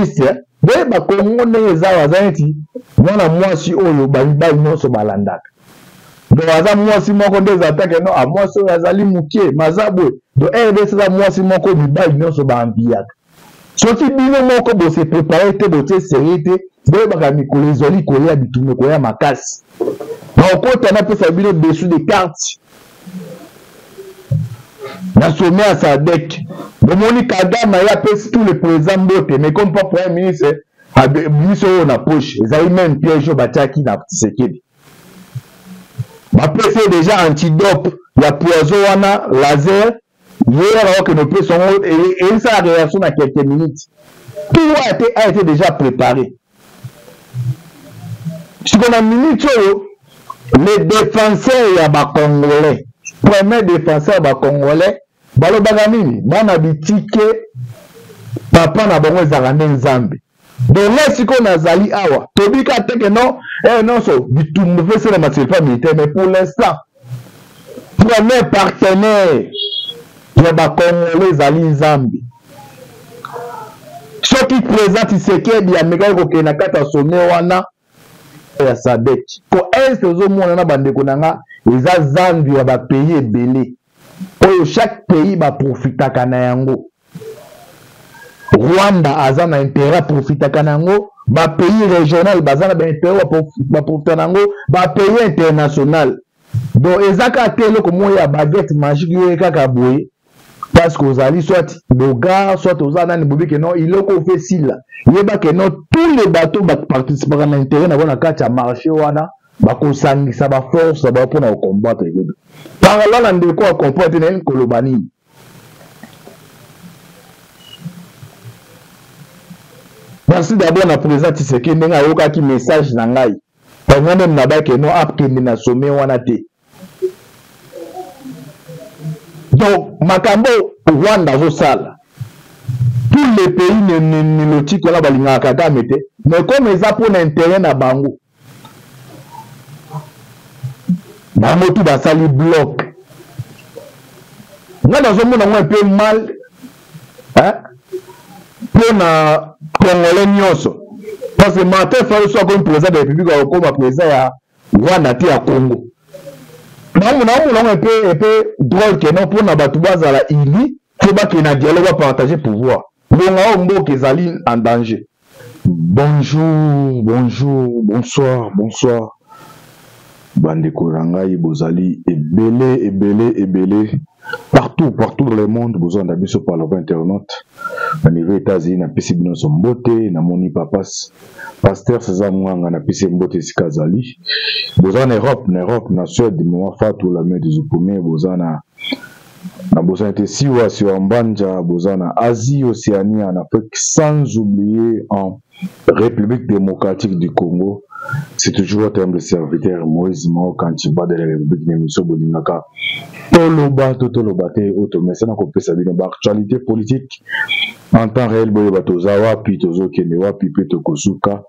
liste. Boyeba Congo ndenge eza awa, aza neti mwana mwasi oyo bamibali nyonso balandaka. Donc aza mwasi moko nde eza take no, ah, mwasi oyo azali moke maza boye. Donc RDC eza mwasi moko mibali nyonso baenviyaka. Soki bino moko bose prepare te, botie serie te, boyebaka mikolo ezali koya, bitumba ekoya makasi. Nakokota napesa bino dessous de carte na sommet ya SADC. Bomoni Kagame aye apesi tous les présidents mbote, mais comme pas premier ministre biso oyo na poche ezali même piège oyo batiaki na Tshisekedi. Bapesi ye déjà antidote ya poison wana laser, ye kaka okende opesa yango eyesala réaction na quelques minutes. Tout a été déjà préparé. Siko na minute oyo les défenseurs ya ba Congolais, premier défenseur ya ba Congolais balobaka nini? Bana bitike papa na bango ezalaka nde Nzambe. Donc là sikoyo nazali awa tobika te ke non, nyonso bitumba mpe esalema sur le plan militaire, mais pour l'instant premier partenaire ya ba Congolais ezali Nzambe. Soki président Tshisekedi amekaki kokende na kati ya sommet wana ya SADC, ko est ozomona na bandeko na nga eza zandu ya ba pays ebele oyo chaque pays baprofitaka na yango. Rwanda aza na intérêt aprofitaka na yango, ba pays régional baza na ba intérêt baprofitaka na yango, ba pays international. Donc eza kaka te eloko moko ya baguette magique yo kaka boye parce que ozali soit bogar soit oza nani bobi ke non eloko ofe sila. Yeba ke non tous les bateaux baparticipaka na intérêt na bango na kati ya marché wana, bakosangisa ba force na bango mpona kocombattre kedo. Par là na ndeko ya comprendre te nayebi koloba nini. Merci d'abord na président Tshisekedi ndenge ayokaki message na ngai. Nga nde nabaki no akende na sommet wana te. Donc makambo Rwanda azosala, tous les pays nilotiques wana balingaka Kagame te, mais comme eza mpona intérêt na bango, bango tu basali bloc. Nga nazomona ngo un peu mal, hein, mpona Congolais nyonso, parce que Martin Fayulu soki akomi président de la République akokoma président ya Rwanda te, ya Congo. Naomona yango un peu drôle ke non mpona bato bazala unis fo bakende na dialogue bapartage pouvoir. Ngonga oyo mboka ezali en danger. Bonjour, bonjour, bonsoir, bonsoir. Bandeko na ngai bozali ebele, ebele, ebele partout, partout dans le monde, bozolanda biso par la voie internaute. Na niveau États-Unis napesi bino nyonso mbote, namoni papa Pasteur César Mwanga napesi mbote esika azali. Boza na Europe, na Europe, na Suède, mama Fatou la main des opprimés, boza na bosani te Siwa, Siwa Mbanja, boza na Asie, Océanie, en Afrique, sans oublier en République démocratique du Congo. C'est toujours votre humble serviteur Moïse Mao Kantiba de la République Nemiso Bolingaka. Toloba to toloba te oyo tomesana kopesa bino ba actualité politique en temps réel, boyeba toza wapi, tozokende wapi mpe tokosuka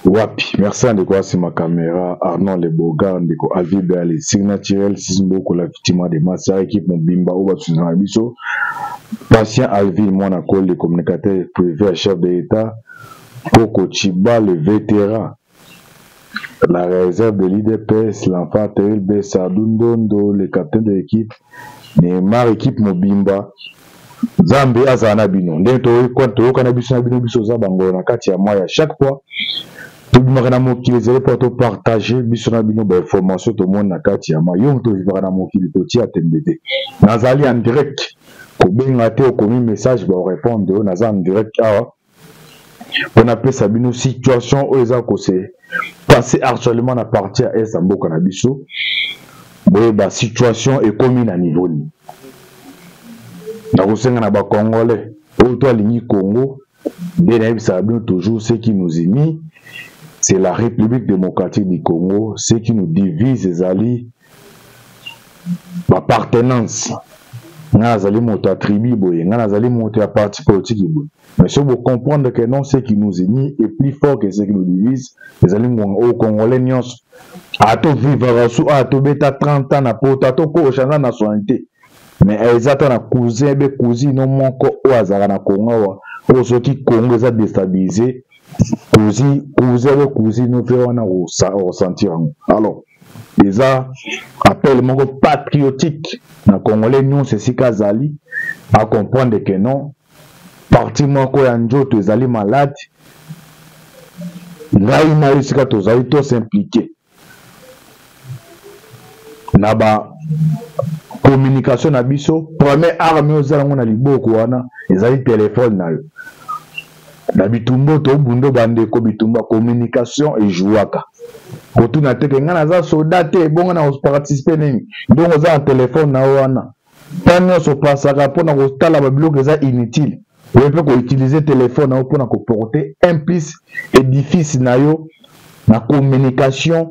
wapi. Merci à ndeko Asima Caméra, Arnaud Le Bogar, ndeko Alvi Berle, Signaturel, Sismboko, la victime de Massa, équipe Mobimba, oyo basuzana biso. Patient Alvin Mwana Koli, communicateur privé, chef de l'État, Koko Chiba, le vétéran, la réserve de l'IDPS, l'enfant terrible, Sadou Ndondo, le capitaine de l'équipe, Neymar, équipe Mobimba, Nzambe azala na bino. Ndenge toyokana biso na bino, biso oza bango na kati ya mwa ya chaque fois tobimaka na mokili ezali mpo topartage biso na bino bainformation tomoni na kati ya mwa yo moto ovivaka na mokili, totia tembe te. Nazali en direct, kobenga te, okomi message baorépondre oyo. Naza en direct awa mpo napesa bino situation oyo eza kose passer actuellement na partie ya est ya mboka na biso. Boyeba situation ekomi na niveau nini. Nakosenga na bacongolais oyo to alingi Congo nde nayebisaka bino toujours, ce qui nous unit, c'est la République démocratique du Congo. Ce qui nous divise ezali baappartenance. Ngai nazali moto ya tribu boye, ngai nazali moto ya parti politique boye, mais soki bocomprendre que non, ce qui nous unit est plus fort que ce qui nous divise. Ezali ngonga oyo congolais nyonso atovivaka su awa, tobeta 30 ans na poto, atoko ochange nationalité, mais eza ata na cousin be cousine moko oyo azalaka na Congo awa. Mpo soki Congo eza destabilise, cousin cousin oyo cousine mpe wana osentir yango. Alors eza appel moko patriotique na congolais nyonso esika azali acomprendre que non, parti moko ya nzoto ezali malade. Ngai na yo esika tozali tosimplike na ba communication na biso. Première arme oyo oza yango na liboko wana ezali telefone na yo. Na bitumba tobundo bandeko, bitumba communication ejouaka. Kotuna te ke ngai naza soda te, bongo na participe nini? Ndongo oza na telefone na yo wana, ntango nyonso opasaka mpona kotala babiloko eza inutile, oye mpe koutilize telefone na yo mpona koporte un plus édifice na yo na communication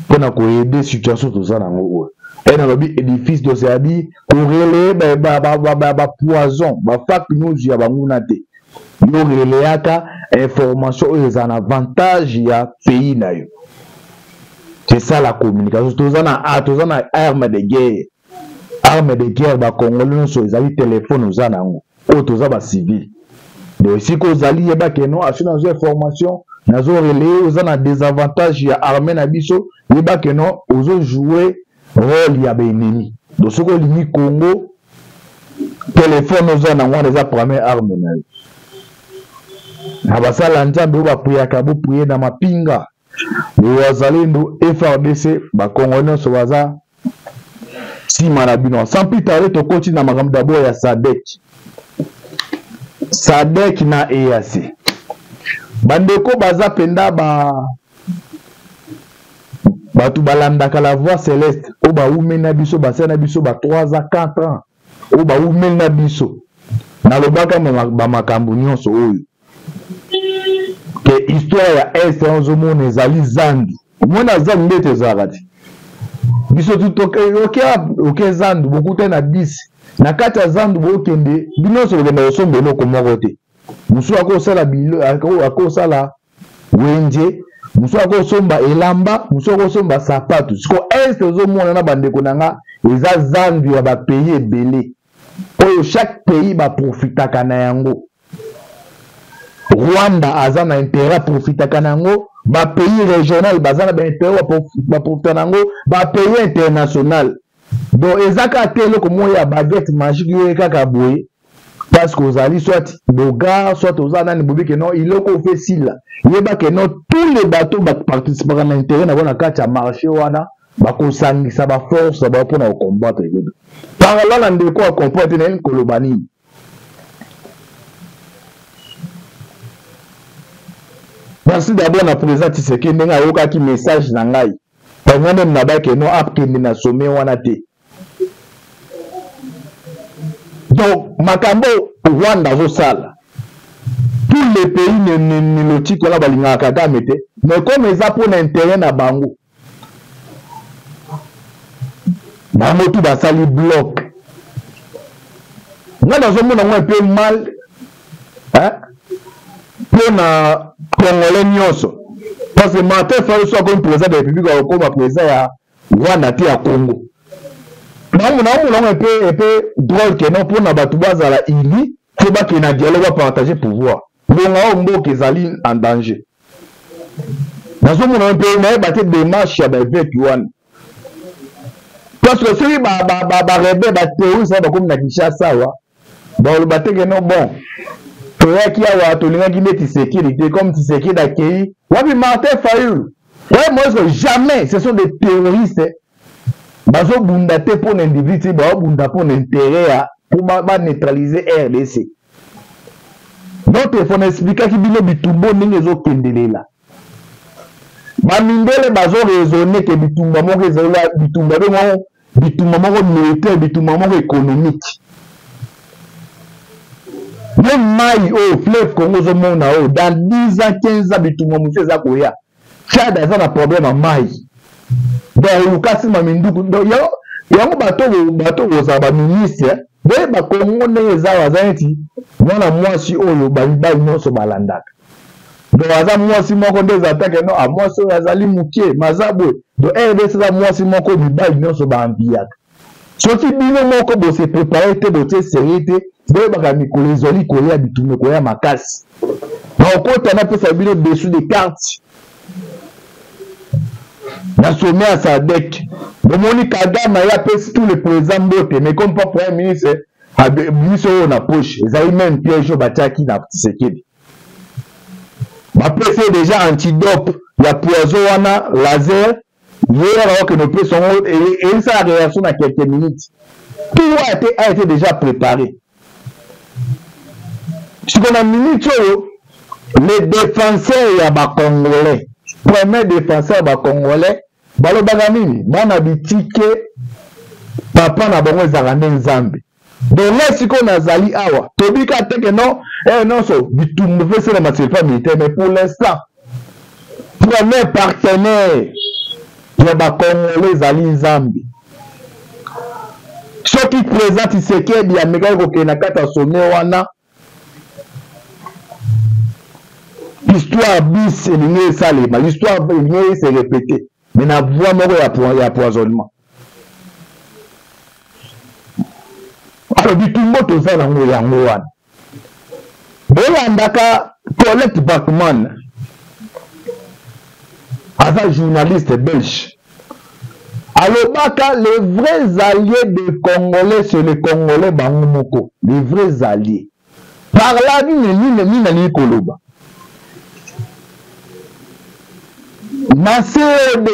mpona koaide situation toza nango oyo. E nalobi édifice, donc c'est-à-dire korelaye bapoison, bafake news ya banguna te. Yo releyaka information oyo eza na avantage ya pays na yo. C'est ça la communication. Toza na a, toza na arme de guerre. Arme de guerre bakongoli nyonso ezali telefone oza na yango oyo, toza bacivile. Donc esika ozali, yeba ke non, asi nazwa information, nazo relaye. Oza na désavantage ya armée na biso, yeba ke non, ozojoue rôle ya baennemi. Donc soki olingi Congo, telefone oza nango wana eza première arme na yo. Na basala Nzambe oyo bapriaka, boprie na mapinga Wazalendo, FRDC, bakongo nyonso baza nsima na bino. Sans plus tarder, tokoti na makambo d'abord ya SADC. SADC na EAC, bandeko baza mpenza ba bato balandaka la voix céleste oyo bawumeli na biso, basali na biso ba 3 ans, 4 ans, oyo bawumeli na biso. Nalobaka bamakambo nyonso oyo ke histoire ya Est ozomona ezali zandu. Omona zandu nde ete ezalaka ti biso tu oke zandu, bokutani na bisi na kati ya zandu, bokende bino nyonso, bokenda kosomba eloko moko te. Mosusu akosala akosala wenze, mosusu akosomba elamba, mosusu akosomba sapatu. Siko Est ozomona na bandeko na nga eza zandu ya bapays ebele oyo chaque pays baprofitaka na yango. Rwanda aza na intérêt, aprofitaka na yango. Bapays régional baza na baintérêt, baprofita na yango. Bapays international. Donc eza kaka te eloko moko ya baguette magique yo ye kaka boye parce que ozali soit bogar, soit oza nani, bobi ke non, eloko ofe sila. Yeba ke non, tous les bateaux baparticipaka na intérêt na bango na kati ya marché wana, bakosangisa baforce na bango mpona kocombattre kedo. Par là na ndeko acomprendre te nayebi koloba nini. Merci d'abord na président Tshisekedi ndenge ayokaki message na ngai. Bango meme na bake no akende na sommet wana te. Donc makambo Rwanda azosala, tous les pays nilotiques wana balingaka Kagame te, mais comme eza mpona intérêt na bango, bango tu basali bloc. Ngai nazomona ngo un peu mal mpona congolais nyonso, parce que Martin Fayulu so akomi président de la République, akokoma président ya Rwanda te, ya Congo. Naomona ngo un peu drôle ke non, mpona bato bazala uni, fo bakende na dialogue, bapartage pouvoir. Ngonga oyo mboka ezali en danger, nazomona mpe nayeba te démarche ya baevêque wana, parce que soki barebelles, baterroriste wana bakomi na Kinshasa awa, baloba te ke non, bon, toyaki awa, tolingaki nde Tshisekedi te, comme Tshisekedi akei wapi, Martin Fayulu. Ouais, moi jamais. Ce sont des terroristes, bazobunda te mpo na individu te, bazobunda mpo na intérêt ya mpo baneutraliser RDC. Donc telefone expliquaki bino bitumba ndenge ezokendelela. Bamindele bazoraisonne ke bitumba moko ezali bitumba bengo bitumba moko militaire, bitumba moko économique. Même mai oyo, fleuve Congo ozomona oyo, dans 10 ans, 15 ans, bitumba mosusu eza koya. Tchad aza na problème ya mai, donc oluka nsima minduku. Donc yango bato kozala baministre, boyeba Kongo ndenge eza awa, aza neti mwana mwasi oyo bamibali nyonso balandaka. Donc aza mwasi moko nde eza take no a mwasi oyo azali moke maza boye. Donc RDC eza mwasi moko mibali nyonso baenviaka. Soki bino moko bo se preparer te, botie serieux te, boyebaka mikolo ezali koya, bitumba ekoya makasi. Nakokota napesa bino dessous de carte na sommet ya SADC. Bomoni Kagame aye apesi tous les présidents mbote, mais comme pas premier ministre biso oyo na poche ezali même piège oyo batiaki na Tshisekedi. Bapesi ye déjà antidote ya poison wana laser ye wana okende opesa yango eyebisaka réaction na quelques minutes. Tout a été, a été déjà préparé. Siko na minute oyo les défenseurs ya ba congolais, premier défenseur ya ba congolais balobaka nini? Bana bitike papa na bango ezalaka nde Nzambe. Donc nga sikoyo nazali awa tobika te ke non eh nonso bitumba mpe esalema sur le plan militaire, mais pour l'instant premier partenaire ya ba congolais ezali Nzambe. Soki président Tshisekedi amekaki kokende na kati ya sommet wana, histoire bis elingi esalema, l'histoire elingi ese répéter, mais na voie moko ya empoisonnement. Alors bitumba toza nango yango wana. Bolandaka Colette Bachmann, aza journaliste belge, alobaka les vrais alliés des Congolais c'est les Congolais bango moko, les vrais alliés. Par là nini nini nini nalingi koloba na COD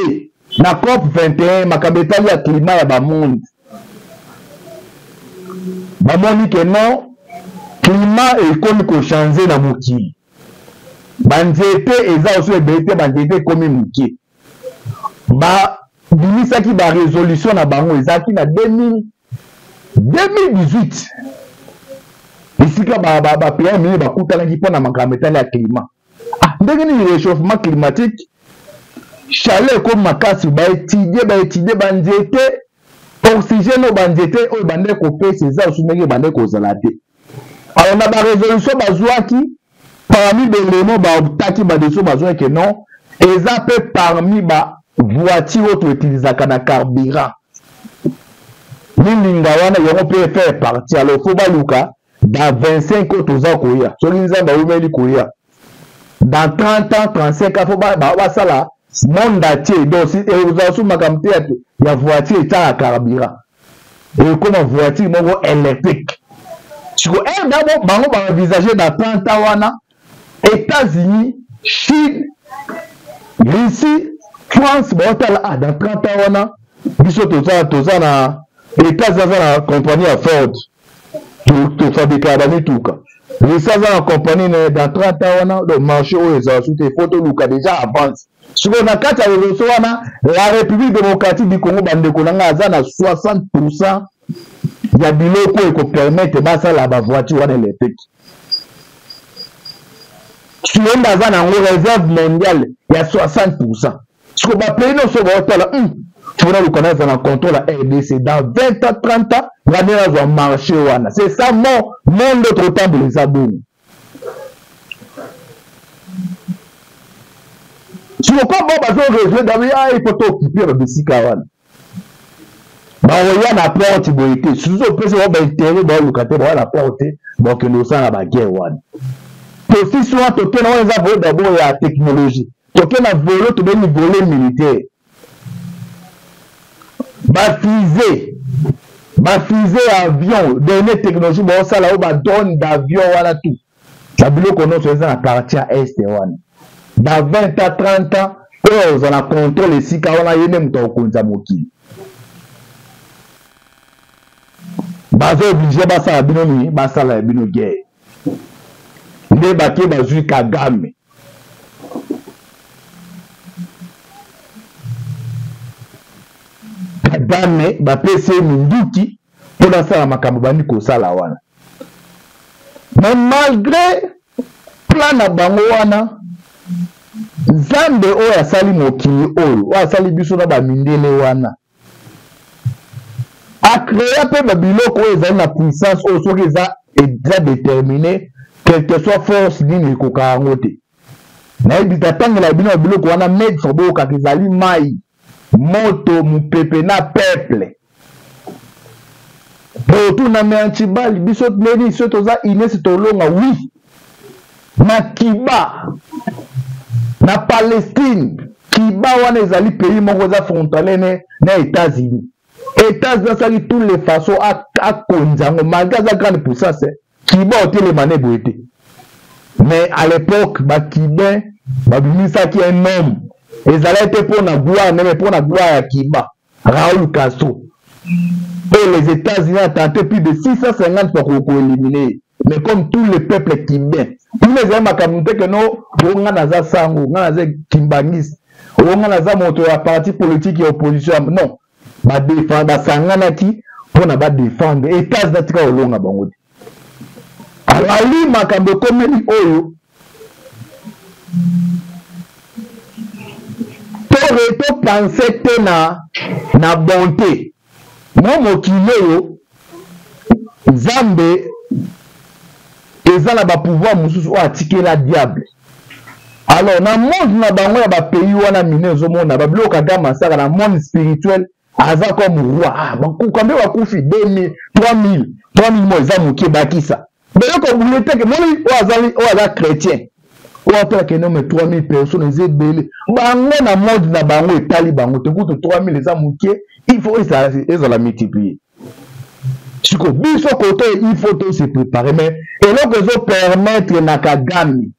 na COP 21, makambo etali ya climat ya bamonde, bamoni ke non, climat ekomi kochange na mokili, banzete eza oso ebele te, banzete ekomi moke. Babimisaki ba resolution na bango ezalaki na 2018, esika bapeya minene bakutanaki mpo na makambo etali ya climat. Ndenge nini réchauffement climatique, chaleur ekomi makasi, baetidie baetidie banzete, oxygène oyo banzete oyo ebandaki kopesa eza osu ndenge ebandaki kozala te. Alors na barésolution bazwaki, parmi belemo baoptaki badesio bazwaki ke non, eza mpe parmi ba voiture oyo toutilisaka na carburant milinga wana, yango mpe faire partie. Alors faut baluka dans 25 oyo toza koya, soki Nzambe awumeli koya, dans 30 ans, 35 ans, faut basala monde entier. Donc ekozala so makambo te ya voiture etiaka carburant, ekoma voiture moko électrique. Siko aire d'abord bango baenvisage dans 30 ans wana, États-Unis, Chine, Russie, France baotala ah, dans 30 ans wana biso toza na États-Unis aza na compagnie ya Ford, tofabrikaka bamituka, Russie aza na compagnie na dans 30 ans wana, donc marché oyo ezala su te, faut toluka déjà avance. Sikoyo na kati ya révolution wana, la République démocratique du Congo, bandeko na ngai, aza na 60% ya biloko oyo ekopermettre basala bavoiture wana électrique. Suyemba aza na yango réserve mondiale ya 60%. Sikoyo bapays nyonso baotala, faut naluka naza na contrôle ya RDC dans 20 ans, 30 ans, nga nde nazwa marché wana. C'est ça mon monde totambola eza bongo. Sikoyo bango bazo rejoindre dabi, ah, il faut tooccuper babisika wana, bakoya na porte boye te, susu opesi bango baintérêt baoluka te, bakoya na porte, bakokende kosala baguerre wana. Tosisi wana, tokende wana eza volet d'abord ya technologie, toke na volet tobengi volet militaire, bafusée bafusée ya avion, dernière technologie baosala oyo badrone d'avion wana, tout babiloko nyonso eza na partie ya este wana. Ba 20 ans, 30 ans oyo ozala na contrôle esika wana, ye nde moto akokonza mokili. Baza oblige basala bino nini? Basala ya bino guerre. Nde bake bazwi Kagame. Kagame bapesi ye minduki mpo nasala makambo bandi kosala wana. Mais malgré plan na bango wana, Nzambe oyo asali mokili oyo, oyo asali biso na bamindele wana, acréa mpe babiloko oyo ezali na puissance oyo soki eza déterminé, quelque soit force nini ekoka yango te. Nayebi tatangela bino ya biloko wana, maître boyokaka ezali mai, moto, mopepe na peuple. Botuna me antibali biso ndeni so toza ines tolonga oui na Cuba na Palestine Cuba wana ezali pays moko eza frontalier ne na États-Unis États-Unis asali tous les façons akonza yango malgré aza grande puissance Cuba otelema ne boye te mais à l'époque ba cubains babimisaki un homme ezalaki te mpo na gloire nde mais mpo na gloire ya Cuba Raoul Castro et les États-Unis a tenté plus de 650 fois koéliminer mais comme tous les peuples cubains kuna ezali makambo te ke no o nga naza sango nga naza kimbangiste o nga naza moto ya parti politique ya opposition non basanganaki mpo na badefendre États-Unis atika kolonga bango te alali makambo ekomeli oyo topense te na, na bonte mo mokili oyo nzambe eza na bapouvoir mosusu oyo atikela diable alors na monde na bango ya bapays wana mine ozomona babiloko kagame asaka na monde spirituel aza comme roi ah, bakukambe bakufi 2000 3000 3000 mo eza moke bakisa beloko bule teke moni oyo azali oyo aza chrétien oyo atalaka eno me 3000 personnes eza ebele bango na mode na bango etali bango te kutu 3000 eza moke il faut ezala multiplier siko biso kote il faut to se préparer mais eloko ezo permettre na kagame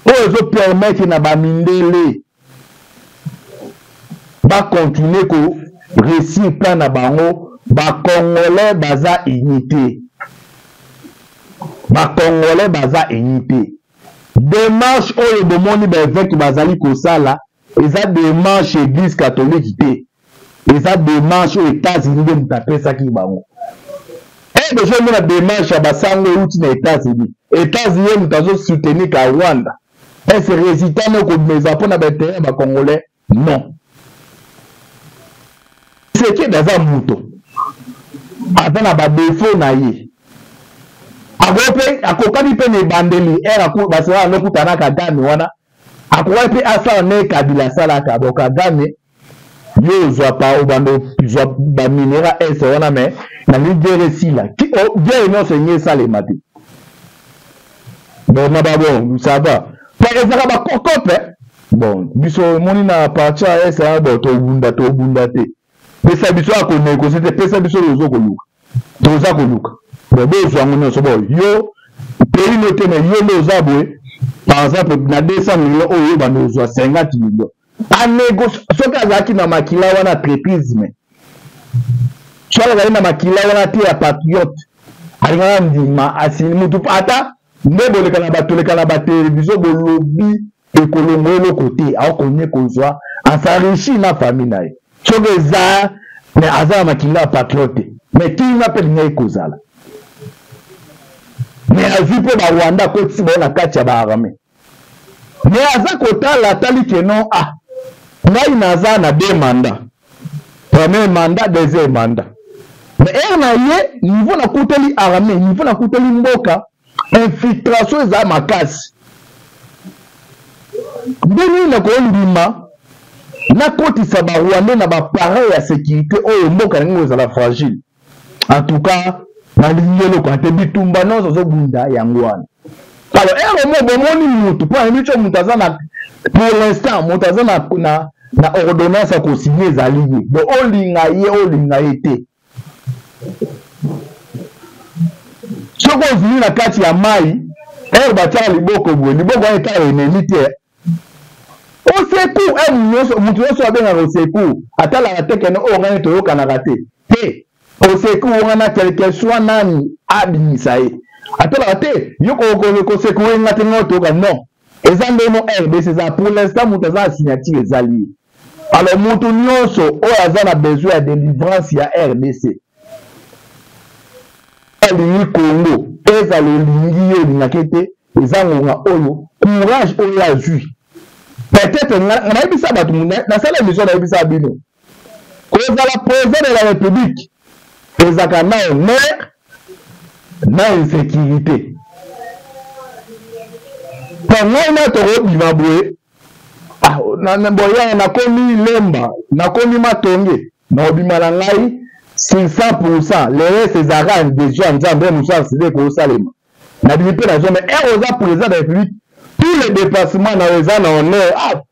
oyo ezo permettre na bamindele ba continuer ko réussir plan na bango ba congolais baza unité ba congolais baza unité démarche oyo bomoni ba évêque bazali kosala eza démarche église catholique te eza démarche oyo États-Unis nde moto apesaki bango e deja omona démarche ya basango euti na États-Unis États-Unis ye moto azosoutenir ka Rwanda est-ce résultat nde okomeza mpo na baintérêt ya bacongolais non Tshisekedi aza moto aza na badefo na ye akokani mpe na ebandeli ere basala lokuta na Kagame wana akokaki mpe asala ndenge Kabila asalaka bon Kagame yo ozwa pa obanda ozwa baminera est wana me nalingi guerre esila guerre nyonso elingi esalema te bon na ba bon ça va pa ezalaka bakokope bon biso omoni na parti ya est wana bon tobunda tobunda te pesa biso ya konegosie te pesa biso oyo ozo koluka toza koluka bon bozwa yango nyonso bon yo pays no te me yo nde oza boye par exemple na 200 millions oyo yo banda ozwa 50 millions anégocie soki azalaki na makila wana traitisme soki azalaki na makila wana te ya patriote alingaka ndima asini mutu ata nde boleka na bato leka na batelevizio bolobi ekolongo eloko te akonie kozwa as'enrichir na famille na ye soki eza me aza na makila ya patriote te me kimia mpe elingaki kozala me azwi mpe barwanda akotisi bango na kati ya baarme me aza kotala atali ke non ah ngai naza na deux mandat premier mandat deuxième mandat mais ere na ye niveau nakuteli armée niveau nakuteli mboka infiltration eza makasi ndenge nini nakondima nakotisa barwandais na bapareil ya sécurité oyo mboka na ngai ezala fragile en tout cas nalingi eloko te bitumba nyonso ozobunda yango wana alors ere mo bomoni mutu mpo ayebi tio moto aza na pour l'instant moto aza na, na, na ordonnance ya kosigne ezali ye donc olinga ye olinga ye te soki ozwi na kati ya mai ere batiaka liboko boye liboko wana etala enemi te osecours ere moto nyonso abengaka osecours atalaka te kene oyo ngai toyokanaka te te osecours wana quelque soit nani abimisa ye atalaka te yo kosecours nga te ngai toyoka non eza nde no rdc eza pour l'instant moto aza na signature ezali ye alors moto nyonso oyo aza na besoin ya délivrance ya rdc alingi congo ezala olingi ye olingaki te eza ngonga oyo courage oyo azwi peut-être nayebisa bato nasala émission nayebisa bino kozala président de la république ezalaka na honneur na insécurité mpo ngai na tokobima boye ah, boyaya nakomi lemba nakomi matonge nakobima na ngai sur 100 pourcent, le reste ezalaka décision ya Nzambe, mosusu accident ekosalema. Nabimi mpe nazwa, mais heure oza président de la République, tous les dépassements na yo eza na honneur. Ah,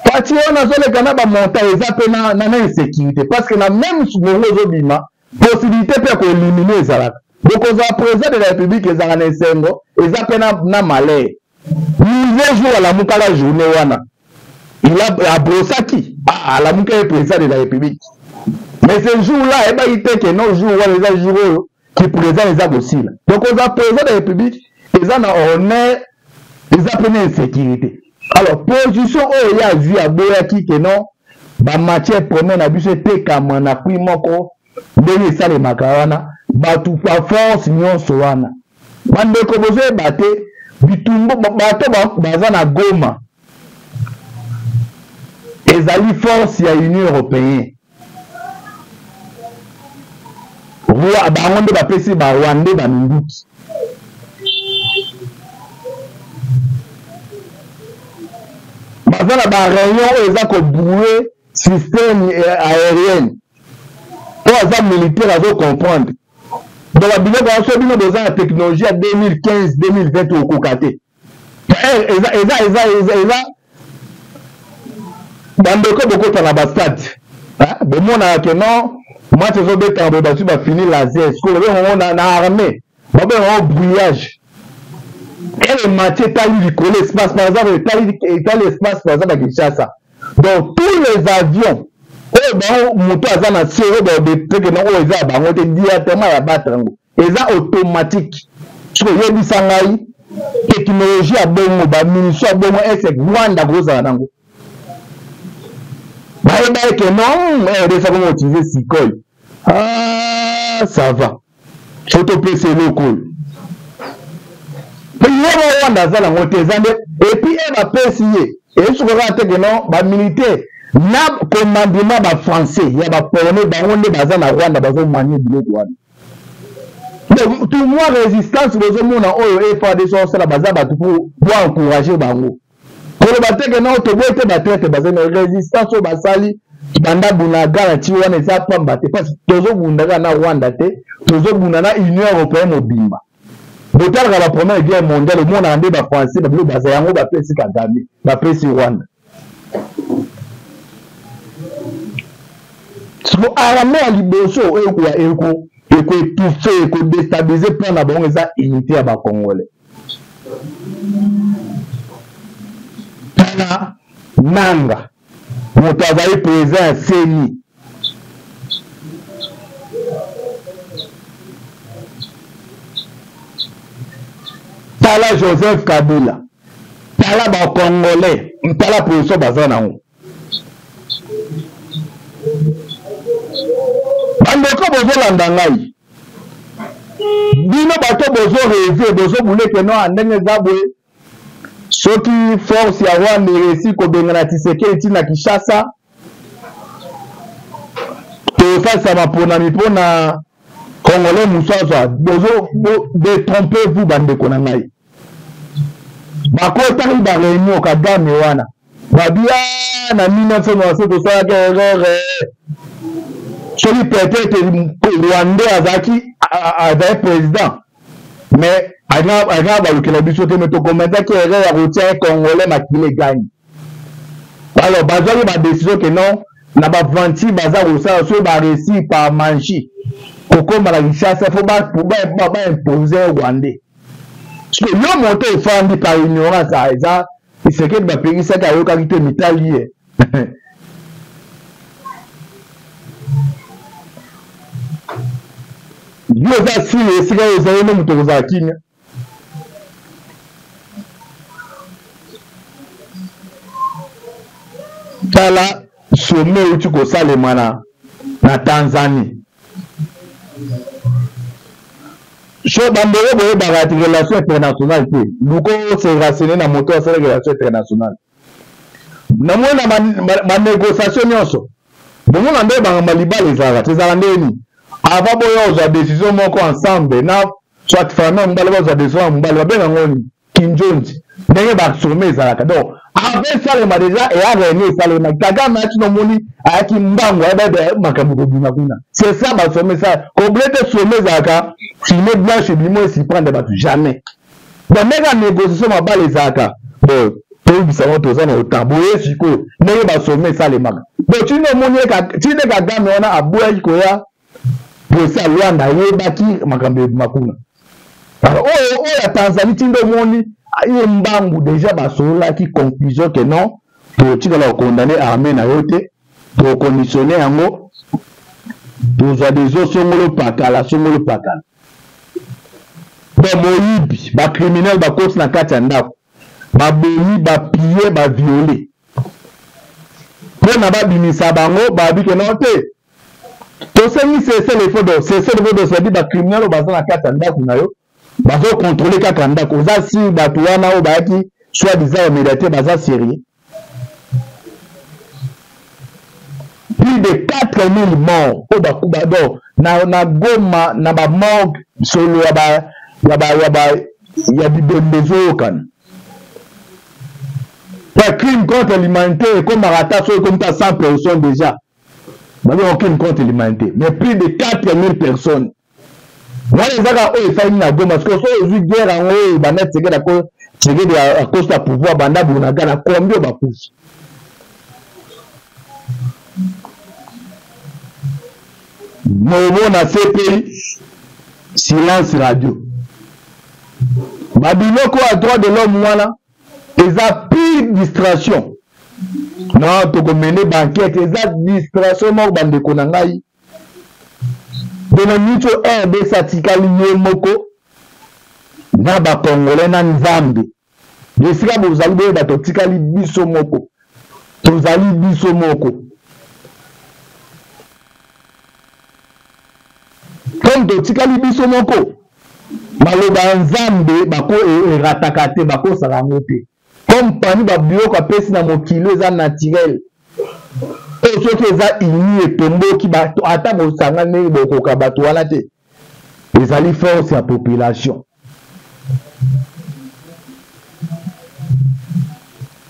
Fatshi wana azoleka na bamontant, eza mpe na, na, na insécurité, parce que na même bongo ozobima, possibilité mpe ya koelimine ezalaka. Bokozala président de la République ezalaka na esengo, eza mpe na, na malheur. Musée jour alamukaka journée wana, il a abrosaki, ah, alamuka ye président de la République, mais ce jour là ayebaki te ke non, jour wana eza jour oyo ki président eza kosila. Donc oza président de la République eza na honneur, eza mpe na insécurité. Alors position oyo ye azwi, aboyaki ke non, bamatière première na biso etekama na prix moko ndenge esalemaka wana, bato baforce nyonso wana. Bandeko, bozoyeba te bitumbu, bato baza na Goma ezali force ya Union européenne. Bango nde bapesi Barwandais baminduki. Baza na barayon oyo eza kobrouiller système aérienne. Oyo aza militaire azocomprendre. Donc babiloko wana, so bino boza na technologie ya 2015, 2020, okoka te. Eza eza eza eza eza bandeko, bokota na bastade, bomonaka ke non, match ezobetaka boye, bazwi bafini laser. Sikoyo babenga yango na armée, babenga yango brouillage. Ele match etali likolo, espace par exemple, etali espace par exemple ya Kinshasa. Donc tous les avions oyo bango, moto aza na se oyo baodetecte na oyo eza ya bango te, directement ya battre yango, eza automatique. Soki oyebisa ngai technologie ya bongo, bamunition ya bongo, ese Rwanda kozala nango? Bayeba eke non, RDC akomi utiliser Sukhoi. Ah, ça va, so topesa eloko oyo mpe ye mo Rwanda aza nango te, eza nde. Et puis e bapesi ye, esuka kaka te ke non, bamilitaire na commandement bafrançais ya bapolonais, bango nde baza na Rwanda, bazomanie biloko wana. Donc tout moi résistance bozomona oyo FARDC osala, baza bato po encourager bango. Koloba te ke non, toboyi te, batraite baza na résistance oyo basali banda Bunagana ti wana, eza pamba te, parce tozobunda kaka na Rwanda te, tozobunda na Union européenne mobimba. Botalaka ba première guerre mondiale, omonaka nde bafrançais babilo baza yango, bapesi Kagame, bapesi Rwanda. Siko arme ya liboso oyo ekoétouffe, ekodéstabiliser plan na bango, eza unité ya bacongolais. Tala Nanga, moto azali président ya CENI, tala Joseph Kabila, tala bacongolais, tala position baza nango. Bandeko bozolanda ngai, bino bato bozorêver, bozobuleke no ndenge eza boye, soki force ya Rwanda eresi kobengana Tshisekedi ntina Kinshasa, tosalisa maponami mpona congolais mosu azwa. Bozo détromper vous, bandeko na ngai. Bakotaki baréunion Kagame wana, babia na 1997 tosalaki erreur. Soki peut-être rwandais azalaki président, mais alingaka balukela biso te, mais tokometaki erreur ya kotia congolais, makila egangi. Alors bazwaki badécision ke non, na baventure baza kosala, soki baréussir par magie kokóma na Kinshasa, fo baimpose rwandais. Soki yo moto efandi par ignorance, eza Tshisekedi bapekisaki, ayokaki te, mitali ye. Yo oza sili esika oyo ozali nde moto okozala kimia. Tala sommet euti kosalema na Tanzanie. So bandeko boyebaka relation internationale te, luko se renseigner na moto asala relation internationale. Namoni na banégociation nyonso, bomona nde bangamba libala ezalaka te. Ezalaka ndenge nini? Avant boya ozwa décision moko ensemble na soit famille ya mobali, bazwa décision ya mobali, babenga yango nini? Kinjonzi. Ndenge basome ezalaka. Donc Avant esalema deja eya réunion esalema. Kagame ayaki nomoni ayaki mbangu ayeba makambo kobima kuna. C'est ça ba sommet ça. Kobule te sommet ezalaka fumée blanche ebimo esurprendre bato jamais. Donc ndenge ya négociation mabala ezalaka bon toyebisa bango toza na otan boye sikoyo ndenge basome esalemaka donc tino omoni tinde Kagame wana aboyaki koya procès ya Luanda ayebaki makambo ebima kuna. Alors oyo oyo ya Tanzanie tinde omoni ye mbangu deja basololaki conclusion que non tokotikala kokondane armée na yo te tokoconditionne yango tozwa dezo songolo pakala songolo pakala donc moyibi bacriminel bakoti na kati ya ndako babomi bapille baviole mpo na babimisa bango babi ke non te tosengi cessez le feu donc cessez le feu donc c'est-à-dire bacriminel oyo baza na kati ya ndako na yo bazokontrole kaka ndako oza sur bato wana oyo bayaki soit disant bamédiateur baza sérieux plus de 4000 morts oyo bakuba donc na, na Goma na ba morgue solo ya ba ya ba ya ba ya bibembe ezoyokana ba crime contre l'humanité ekomaka ata soki ekomi ta 100 personnes déjà babenga crime contre l'humanité mais plus de 4000 personnes wana eza kaka oyo esalemi na Goma sikoyo soki ozwi guerre yango oyo banda Tshisekedi ako Tshisekedi akosa pouvoir banda Bunagana combien bakufi momona CPI silence radio babiloko ya droit de l'homme wana eza pure distraction non tokomene bankete eza distraction moko bandeko na ngai Bino minute oyo rdc atikali ye moko na ba congolais na nzambe esika bozali boyeba totikali biso moko tozali biso moko comme totikali biso moko maloba ya nzambe bako e, erataka te bakosaka yango te comme parmi babiloko apesi na mokili eza naturel oyo soki eza uni etomboki ata bosanga ndenge bokoka bato wana te ezali force ya population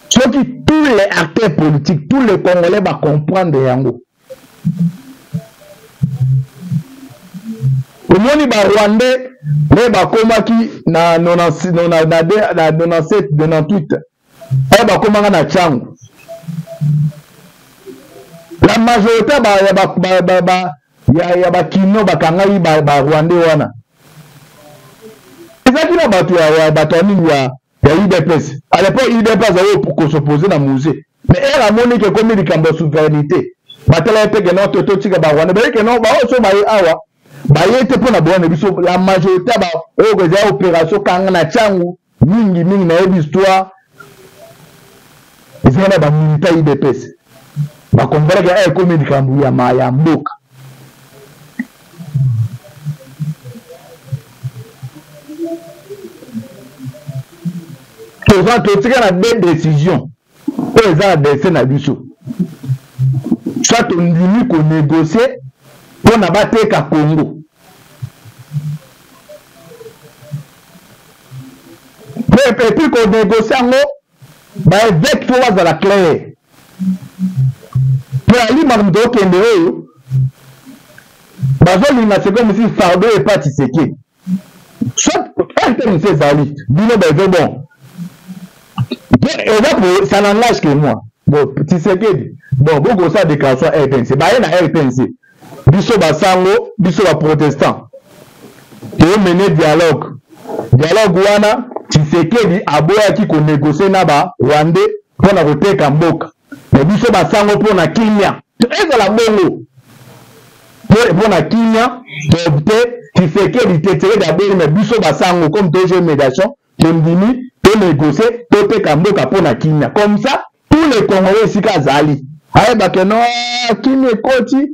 soki tous les acteurs politiques tous les congolais bacomprendre yango omoni ba rwandais nde bakomaki na 97 98 oyo bakomaka na Tshangu la majorité ya bakino bakangaki ba rwandais wana ezalaki na bato ya bato ya nini ya udps à l'époque udps azali kosopose na musée mais ere amoni ke ekomi likambo ya souveraineté batala ye mpe ke non totika barwandais baye ke non baoyo so baye awa baye te mpo na boya na biso la majorité ya oyo ezali opération kanga na Tshangu mingi mingi nayebi histoire ezali na bamilita udps bakomprendre ke ekomi likambo ya ma ya mboka toza totika na deux décisions oyo eza na destin na biso soit tondimi konegocie mpo na bateka Congo mpe epuis konegocie yango baeveke fo bazala claire mpo alimaka moto okende oyo bazolinga c'est comme si fardeau epa Tshisekedi soit RTNC ezali bino baeve bon eza po ça n'engage que moi bon Tshisekedi bon bokosala déclaration ya RTNC baye na RTNC biso basango biso baprotestant tomene dialogue dialogue wana Tshisekedi aboyaki konegocie na ba rwandais mpo na koteka mboka me biso basango mpo na kimia ezala bongo mpo na kimia te Tshisekedi te Tshisekedi aboyi me biso basango comme toje médiation tondimi tonegocie toteka mboka mpo na kimia comme ça tous les congolais esika azali ayeba ke no kimia ekoti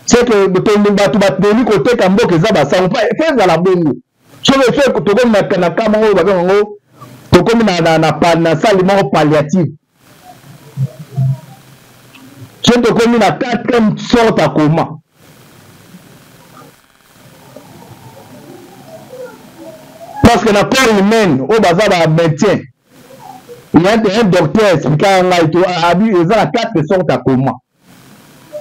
c'est que bato bateli koteka mboka eza basango mpo ezala bongo soki soki tokomi na kama oyo babenga yango tokomi na sale moko palliative soki tokomi na quatrième sorte ya coma parce que na corps humaine oyo baza ba médecin. Il y a un docteur expliquaka ngai to abi eza na quatre sortes ya coma.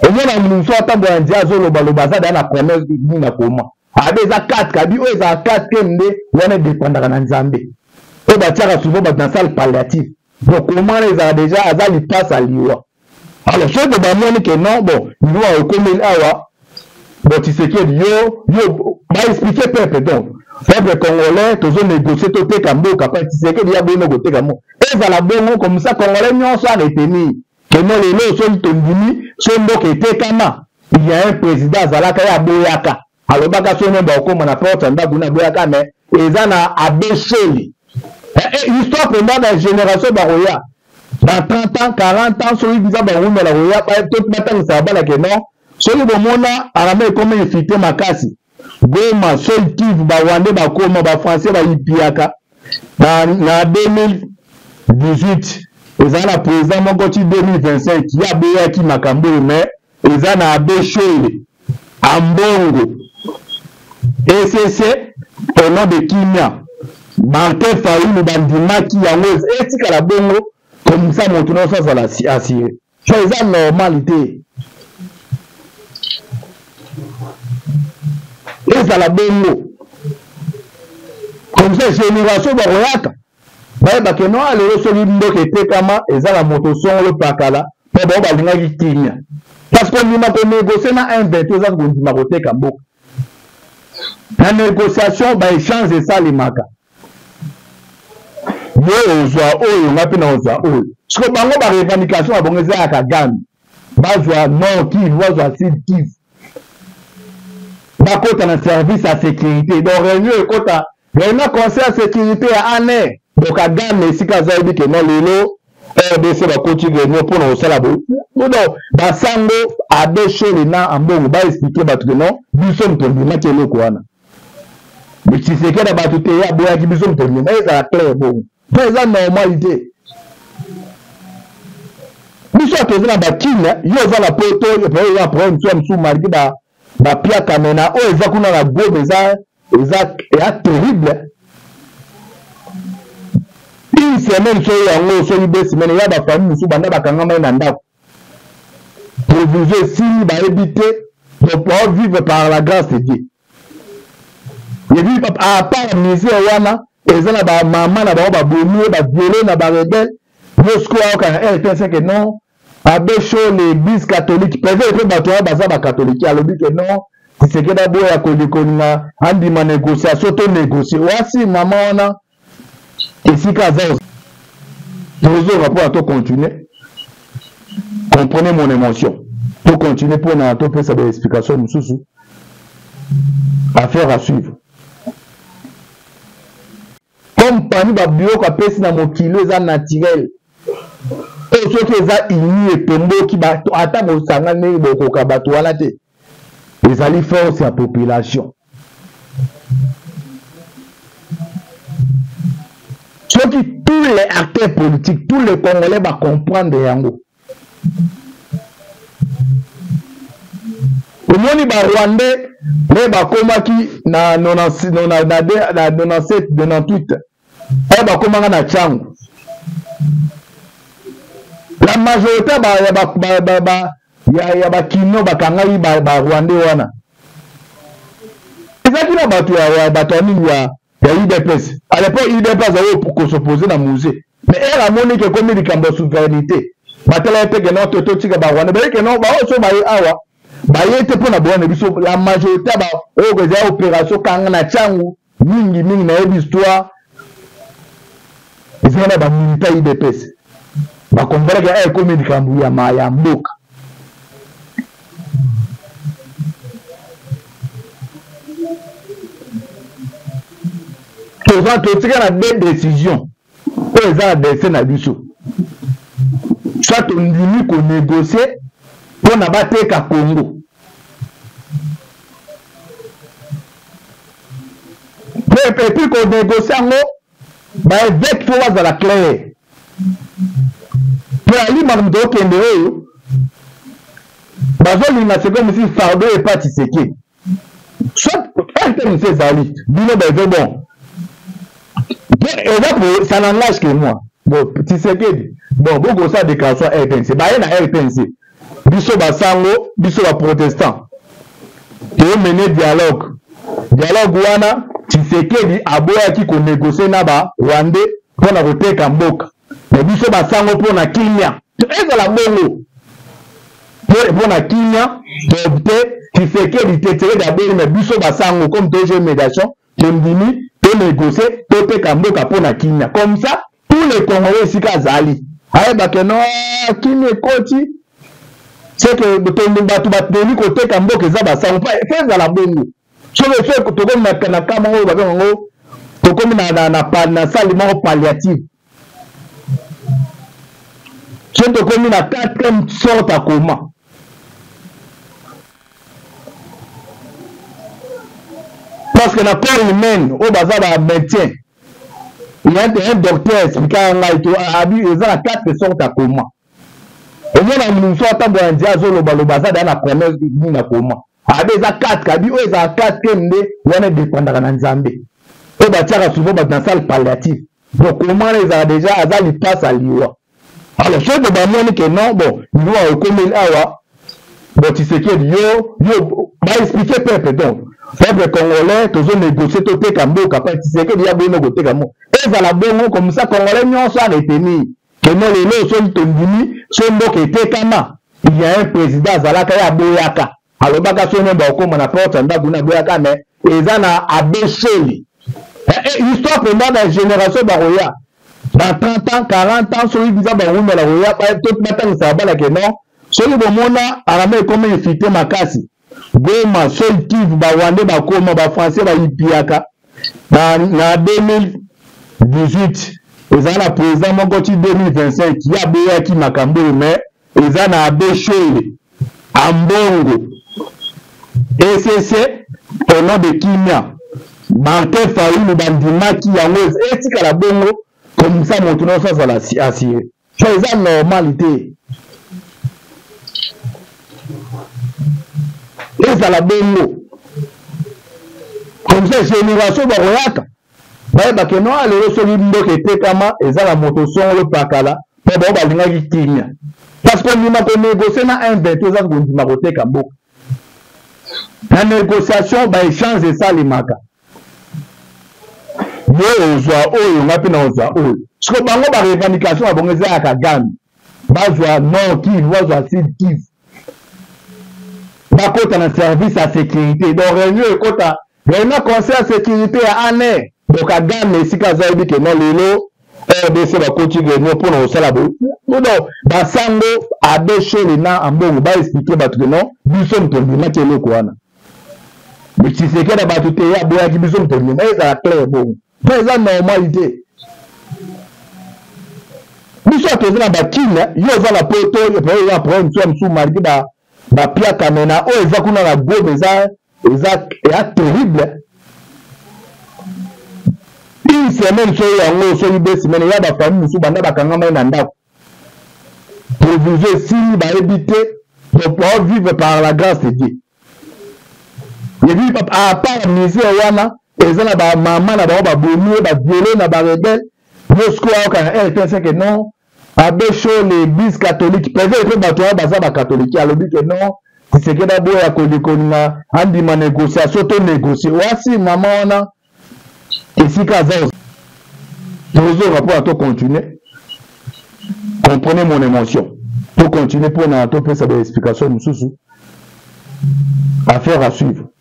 Omona mosu atambola nzela azolobaloba aza deya na coma nini na coma. Abi eza 4 abi oyo ezala 4 nde wana edependaka na Nzambe. Oyo batiaka souvent bato na salle palliative. Donc coma wana ezala deja aza lipasa liwa. Alors soki bamoni ke non bon liwa ekomeli awa bon Tshisekedi yo yo ba expliquer peuple donc peuple congolais tozo négocier toteka mboka pa Tshisekedi ya bino koteka mboka ezala bongo comme ça congolais nyonso a retenir que non lelo soki tondimi so mboka etekama il y a un président azalaka ye aboyaka alobaka soki nomba okoma na porte ya ndako na aboyaka mais eza na abbé Shole eh, eh, histoire mpenza ba génération bakoya dans 30 ans 40 ans soki nzambe akoumela koya batangisaka bana ke non soki bomona arame ekomi infiltre makasi goma sud kivu barwandais bakoma bafrançais bayipiaka na, na 2018 ezala na président moko ti 2025 ye aboyaki makambo oyo mais eza na abe shole ambongo ecc au nom de kimia martin fayulu bandimaki yango etikala bongo comme ça moto nyonso azala assuré so eza normal te ezala bongo comme ça génération bakoyaka bayeba ke no lelo soki mboka etekama eza na moto songolo pakala mpo bango balingaki kimia parce kondima konegocie na M23 eza kondima koteka mboka na négociation baéchange esalemaka yo ozwa oyo nga mpe na ozwa oyo siko bango barevendication na bango eza ya kagame bazwa nord kivu bazwa sud kivu bakota na service ya sécurité donc réunion ekota Vraiment conseil ya sécurité ya ane donc Kagame esika aza yebi ke non lelo RDC bakoti réunion mpo na kosala boye donc basango abe shole na ambongo ba expliquer bato ke non biso moto ondimaki eloko wana Tshisekedi na bato te ye aboyaki biso moto ondima ezala clair bongo mpo eza normal te biso ato eza na bakina yo oza na poto eza na problème mosusu ya mosusu malgre bapiaka me na oyo eza kuna na goma eza eza eza terrible une semaine soki yango soki deux semaine ya bafamille mosusu banda bakangama ye na ndako provision esili bayebi te donc bao vivre par la grâce de dieu evi à part misère wana eza na bamama na bango babomi ye baviole na barebele yo sikoyo ayokana rtc ke non Abe Shole, eglise catholique, peut-être pe bato wana baza ba catholique, alobi ke non, Tshisekedi aboya kolinga andima négociation to négocier. Wasi mama wana esika aza tozonga mpo na to continuer. Comprenez mon émotion. To continuer mpo na topesa ba explication mosusu. Affaire à suivre. Comme parmi ba biloko apesi na mokili eza naturel oyo soki eza uni etomboki bato ata bosanga ndenge bokoka bato wana te ezali force ya population soki tous les acteurs politiques tous les congolais bacomprendre yango omoni ba rwandais nde bakomaki na 97 98 oyo bakomaka na tshangu la majorité ya bakino bakangaki barwandais wana ezalaki na bato ya bato ya nini ya udps à l'époque udps azali kosopose na musée mais ere amoni ke ekomi likambo ya souveraineté batala ye mpe ke non totika barwandais baye ke non baoyo so baye awa baye te mpo na boya na biso la majorité ya oyo ezali opération kanga na tshangu mingi mingi nayebi histoire ezali na bamilita udps bakomprendre ke ekomi likambo ya ma ya mboka toza totika na deux décisions oyo eza na destin na biso soit tondimi konegocie mpo na bateka congo epuis konegocie yango baeveke fo bazala claire mpo alimaka moto okende oyo bazolinga seko mosusu fardo epa tshisekedi soit erte mosusu ezali bino baeve bon eza po ça n'engage que moi. Bon, Tshisekedi, bon, bokosala déclaration ya RTNC. Baye na RTNC. Biso basango, biso ba protestants. Tomener dialogue. Dialogue wana Tshisekedi aboyaki ko négocier na ba Rwandais mpo na koteka mboka. Mais biso basango mpo na kimia. Ezala bongo. Mpo na kimia, to te Tshisekedi te, Tshisekedi aboyi mais biso basango comme to jouer médiation tondimi to negocier toteka mboka mpo na kimia comme ça tous les congolais esika azali ayeba ke no kimia ekoti c'est que bato bateli koteka mboka eza basango mpo ezala bongo soki soki tokomi na kama oyo babenga yango tokomi na sali moko palliative soki tokomi na quatrième sorte ya coma parce que na corps humaine oyo baza ba médecin il y a un docteur expliquaka ngai to abi eza na quatre sorte ya coma omona mosu atambola nzela azolobaloba aza deya na problème nini na coma abi eza 4 abi oyo ezala 4 nde wana edependaka na nzambe oyo batiaka souvent bato na salle palliative donc koma wana ezala deja aza lipasa liwa alors soki bamoni ke non bon liwa ekomeli awa bon tshisekedi yo yo baexplike peuple donc peuple congolais tozo négocie toteka mboka pa tshisekedi ya bono koteka mboka ezala bongo comme ça congolais nyonso aretenir keno lelo soki tondimi so mboka etekama il y a un président azalaka ye aboyaka alobaka so nomba okoma na porte ya ndako na aboyaka mais eza na abe sheli eh, eh, histoire mpenza na génération bakoya na 30 ans 40 ans soki biza bawumela koya batangisaka bana ke non soki bomona arame ekomi infiltre makasi goma sud kivu barwandais bakoma bafrançais bayipiaka na, na 2018 ezala na président moko ti 2025 ye aboyaki makambo oyo mais eza na abe shole ambongo ecc au nom de kimia martin fayulu bandimaki yango etikala bongo comme ça moto nyonso azala assuré so eza normal te ezala bongo comme ça génération bakoyaka bayeba ke no lelo soki mboka etekama eza na moto songolo pakala mpo bango balingaki kimia parce que kondima konegocie na M23 eza kondima koteka mboka na négociation baéchange esalemaka yo ozwa oyo nga mpe na ozwa oyo siko bango barevendication na bango eza ya kagame bazwa nord kivu bazwa sud kivu bakota na service ya sécurité donc réunion ekota réunion conseil ya sécurité ya ane donc kagame esika aza yebi ke non lelo rdc bakoti réunion mpo na kosala boye donc basango abe shole na ambongo baexplike bato ke non biso moto ondimaki eloko wana Tshisekedi na bato te ye aboyaki biso moto ondima ezala clair bongo mpo eza normal te biso ato eza na bakine yo oza na poto eza na problème mosusu ya mosusu malgre bapiaka me na oyo eza kuna na goma eza eza ya terrible une semaine soki yango soki deux semaine ya bafamille mosusu banda bakangamai na ndako provision esili bayebi te donc vivre par la grâce de dieu epuis à part misère wana eza na bamama na bango babomi ye baviole na barebele yo sikoyo ayoka na rtnc ke non abe shole l'église catholique peut-être mpe bato wana baza bacatholique alobi ke non tisekedi aboya kolinga andima négociation to négocie wasi mama wana esika aza tozonga mpona to continuer comprenez mon émotion to continuer mpona topesa baexplication mosusu affaire à suivre.